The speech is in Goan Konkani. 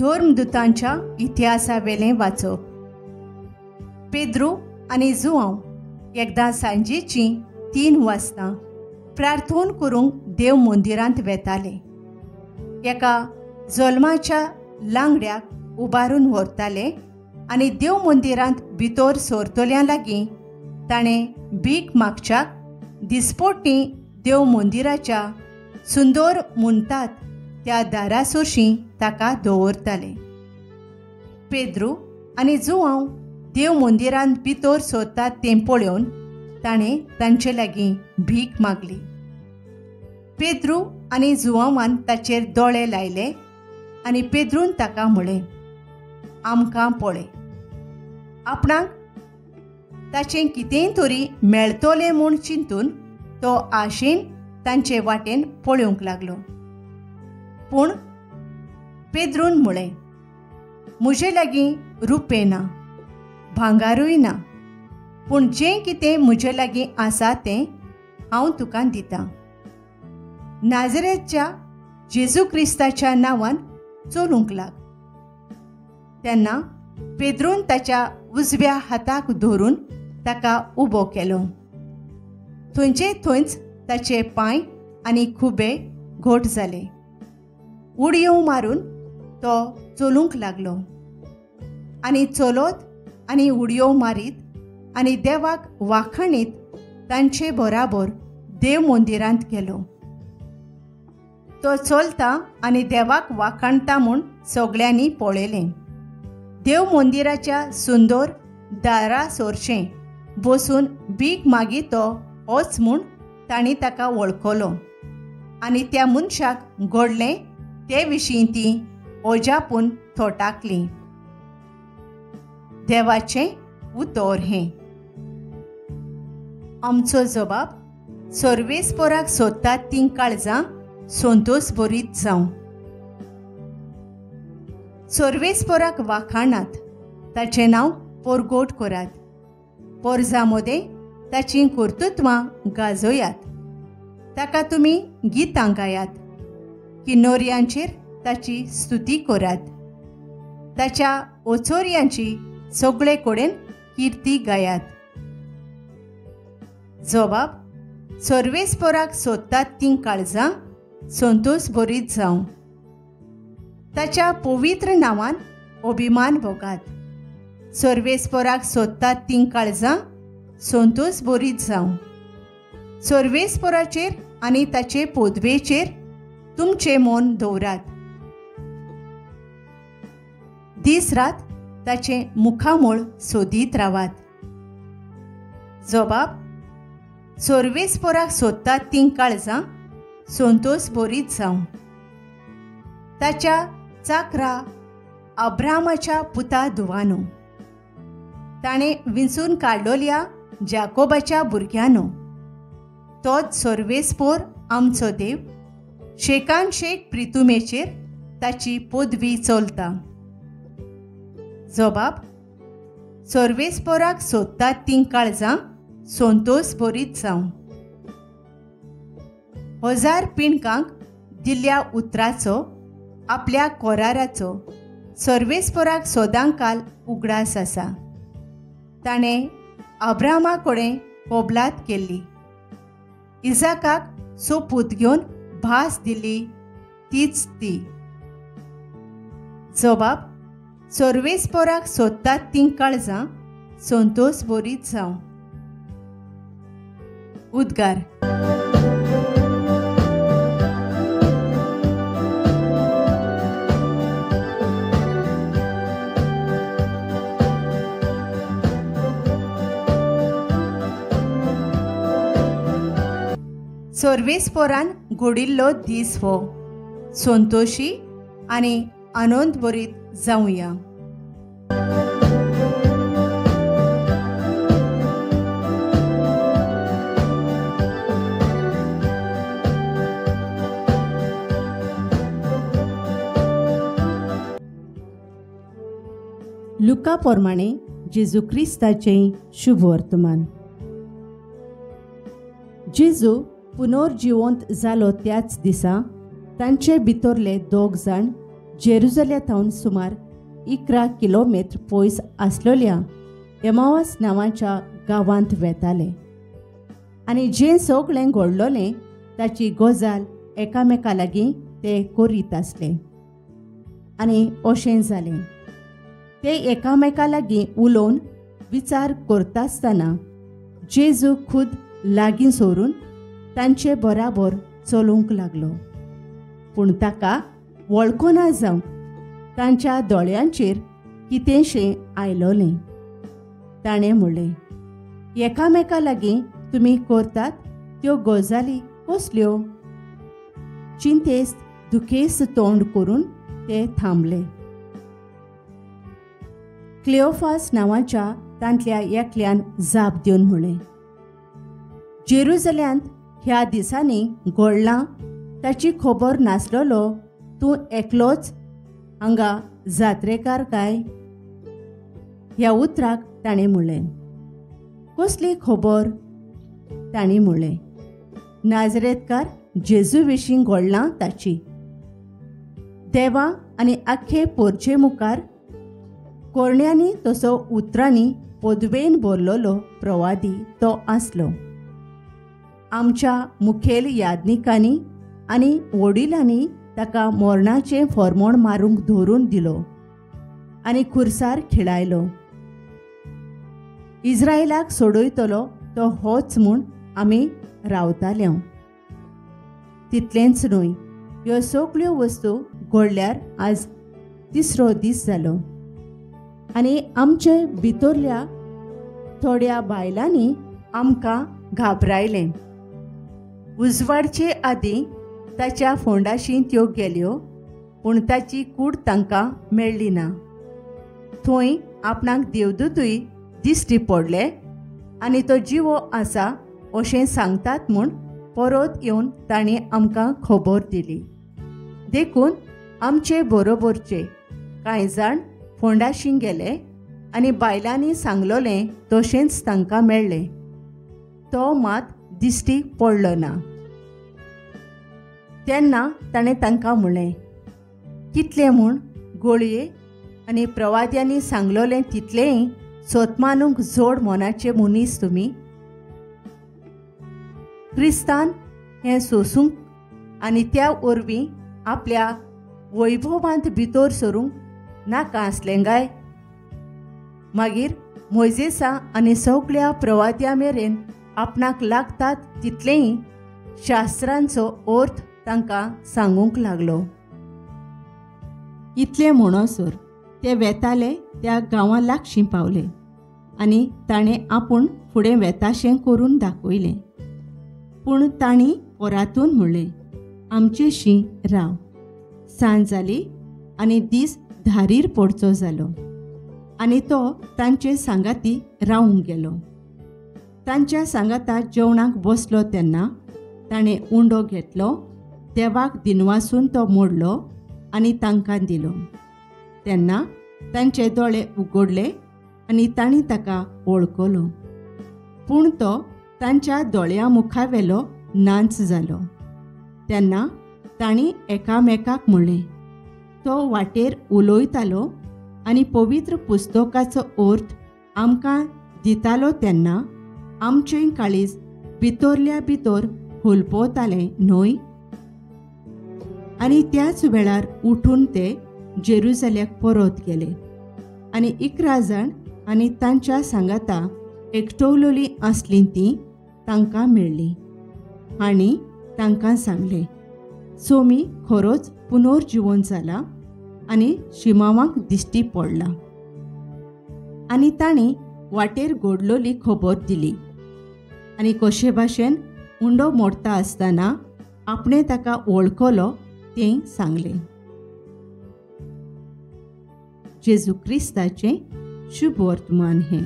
धर्मदुतांच्या इतिहासावेलें वाचप. पेद्रू आनी जुआंव एकदां सांजेचीं 3 वाजता प्रार्थना करूंक देव मंदिरांत वेताले. एका जल्माच्या लांगड्याक उबारून व्हरताले आनी देव मंदिरांत भितर सरतल्या लागीं ताणें भीक मागच्याक दिसपोटी देव मंदिराच्या सुंदर म्हणटात त्या दारा सोरशीं ताका दवरताले. पेद्रू आनी जुआंव देव मंदिरांत भितर सरतात तें पळोवन ताणें तांचे लागीं भीक मागली. पेद्रू आनी जुआंवान ताचेर दोळे लायले आनी पेद्रून ताका म्हळें, आमकां पळय. आपणाक ताचें कितेंय तरी मेळटलें म्हूण चिंतून तो आशेन तांचे वाटेन पळोवंक लागलो. पूण पेद्रून म्हळें, म्हजे लागीं रुपें ना, भांगारूय ना, पूण जें कितें म्हजे लागीं आसा तें हांव तुका दितां. नाजरेच्या जेजू क्रिस्ताच्या नांवान चलूंक लाग. तेन्ना पेद्रून ताच्या उजव्या हाताक धरून ताका उबो केलो. थंयचे थंयच ताचे पांय आनी खुबे घोट जाले. उडयो मारून तो चलूंक लागलो आनी चलत आनी उडयो मारीत आनी देवाक वाखाणीत तांचे बराबर देव मंदिरांत गेलो. तो चलता आनी देवाक वाखाणता म्हूण सगळ्यांनी पळयलें. देव मंदिराच्या सुंदर दारा सोरशें बसून भीक मागी तो होच म्हूण तांणी ताका वळखलो आनी त्या मनशाक घडलें ते विशीं ती ओजापून थोटाकली. देवाचें उतर हें. आमचो जबाब सर्वेस्पोराक सोदतात तीं काळजां संतोष भरीत जावं. सर्वेस्पोराक वाखाणात, ताचें नांव परगोट करात, पोरजा मदें ताचीं कर्तृत्वां गाजयात, ताका तुमी गितां गायात, किन्नोर्यांचेर ताची स्तुती करात, ताच्या ओचोर्यांची सगळे कडेन किर्ती गायात. जबाब सर्वेस्पोराक सोदतात तीं काळजां संतोष भरीत जावं. ताच्या पवित्र नांवान अभिमान भोगात. सर्वेस्पोराक सोदतात तीं काळजां संतोष भरीत जावं. सर्वेस्पोराचेर आनी ताचे पदवेचेर तुमचें मन दवरात. दीस रात ताचें मुखामळ सोदीत रावात. जबाब सर्वेस्पोराक सोदतात तीं काळजां संतोष भरीत जावं. ताच्या चाकरा अब्रामाच्या पुता धुवानो, ताणें विंचून काडलोल्या जाकोबाच्या भुरग्यानो, तोच सर्वेस्पोर आमचो देव शेकान शेक प्रितुमेचेर ताची पदवी चलता. जबाब सर्वेस्पोराक सोदतात तीं काळजां संतोष भरीत जावं. 1000 पिणकांक दिल्ल्या उतराचो आपल्या कोराराचो सर्वेस्पोराक सदांकाल उगडास आसा. ताणें अब्रामा कडेन कबलात केल्ली, इजाकाक सोपूत घेवन भास दिली तीच ती. जबाब सर्वेस्पोराक सोदतात तीं काळजां संतोष भरीत जावं. उद्गार. सर्वेस्पोरान घडिल्लो दीस हो संतोशी आनी आनंदभरीत जावया. लुका प्रमाणे जेजू क्रिस्ताचें शुभ वर्तमान. जेजू पुनर्जिवंत जालो त्याच दिसा तांचे भितरले 2 जाण जेरुजल्या थावन सुमार 11 किलोमीटर पयस आसलेल्या एमावस नांवाच्या गांवांत वेताले आनी जें सगळें घडलोलें ताची गजाल एकामेका लागीं ते करीत आसले. आनी अशें जालें, ते एकामेका लागीं उलोवन विचार करता आसतना जेजू खुद लागीं सरून तांचे बराबर चलूंक लागलो. पूण ताका वळखना जावं तांच्या दोळ्यांचेर कितेंशें आयलोलें. ताणें म्हणलें, एकामेका लागीं तुमी करतात त्यो गजाली कसल्यो? चिंतेस्त दुखेस्त तोंड करून ते थांबले. क्लियोफास नांवाच्या तांतल्या एकल्यान जाप दिवन म्हणलें, जेरुजल्यांत ह्या दिसांनी घडलां ताची खबर नासलेलो तूं एकलोच हांगा जात्रेकार काय? ह्या उतराक ताणें म्हणलें, कसली खबर? तांणी म्हणलें, नाजरेतकार जेजू विशीं घडलां ताची. देवा आनी आख्खे पोरचे मुखार कोरण्यांनी तसो उतरांनी पदवेन भरलेलो प्रवादी तो आसलो. आमच्या मुखेल याज्ञिकांनी आनी वडिलांनी ताका मरणाचें फॉर्मोण मारूंक धरून दिलो आनी खुर्सार खिळायलो. इज्रायलाक सोडयतलो तो होच म्हूण आमी रावताले. तितलेंच न्हय, ह्यो सगळ्यो वस्तू घडल्यार आज तिसरो दीस जालो आनी आमचे भितरल्या थोड्या बायलांनी आमकां घाबरायलें. उजवाडचे आदीं ताच्या फोंडाशी त्यो गेल्यो, पूण ताची कूड तांकां मेळ्ळी ना. थंय आपणाक देवदूतूय दिश्टी पडले आनी तो जिवो आसा अशें सांगतात म्हूण परत येवन तांणी आमकां खबर दिली. देखून आमचे बरोबरचे कांय जाण फोंडाशी गेले आनी बायलांनी सांगलोलें तशेंच तांकां मेळ्ळें. तो मात दिश्टी पडलो ना. तेन्ना ताणें तांकां म्हणलें, कितलें म्हूण गोळये आनी प्रवाद्यांनी सांगलोलें तितलेंय सोतमानूंक जोड मनाचे मनीस तुमी. क्रिस्तान हें सोसूंक आनी त्या वरवीं आपल्या वैभवांत भितर सरूंक नाका आसलें काय? मागीर मोयजेसा आनी सगळ्या प्रवाद्या मेरेन आपणाक लागतात तितलेंय शास्त्रांचो अर्थ तांकां सांगूंक लागलो. इतलें म्हणसर ते वेताले त्या गांवां लागशीं पावले आनी ताणें आपूण फुडें वेताशें करून दाखयलें. पूण तांणी परातून म्हणलें, आमचेशी राव. सांज जाली आनी दीस धारीर पडचो जालो आनी तो तांचे सांगाती रावूंक गेलो. तांच्या सांगाता जेवणाक बसलो तेन्ना ताणें उंडो घेतलो, देवाक दिनवासून तो मोडलो आनी तांकां दिलो. तेन्ना तांचे दोळे उगडले आनी तांणी ताका वळखलो, पूण तो तांच्या दोळ्यां मुखावेलो नाच जालो. तेन्ना तांणी एकामेकाक म्हणलें, तो वाटेर उलयतालो आनी पवित्र पुस्तकाचो अर्थ आमकां दितालो तेन्ना आमचें काळीज भितरल्या भितर हुलपवतालें न्हय? आनी त्याच वेळार उठून ते जेरुजल्याक परत गेले आनी 11 जाण आनी तांच्या सांगाता एकटवलोलीं आसलीं तीं तांकां मेळ्ळीं आनी तांकां सांगलें, सोमी खरोच पुनर्जिवन जाला आनी शिमावांक दिश्टी पडला. आनी तांणी वाटेर घडलोली खबर दिली आनी कशे भाशेन उंडो मोडटा आसतना आपणें ताका वळखलो तें सांगलें. जेजू क्रिस्ताचें शुभ वर्तमान हें.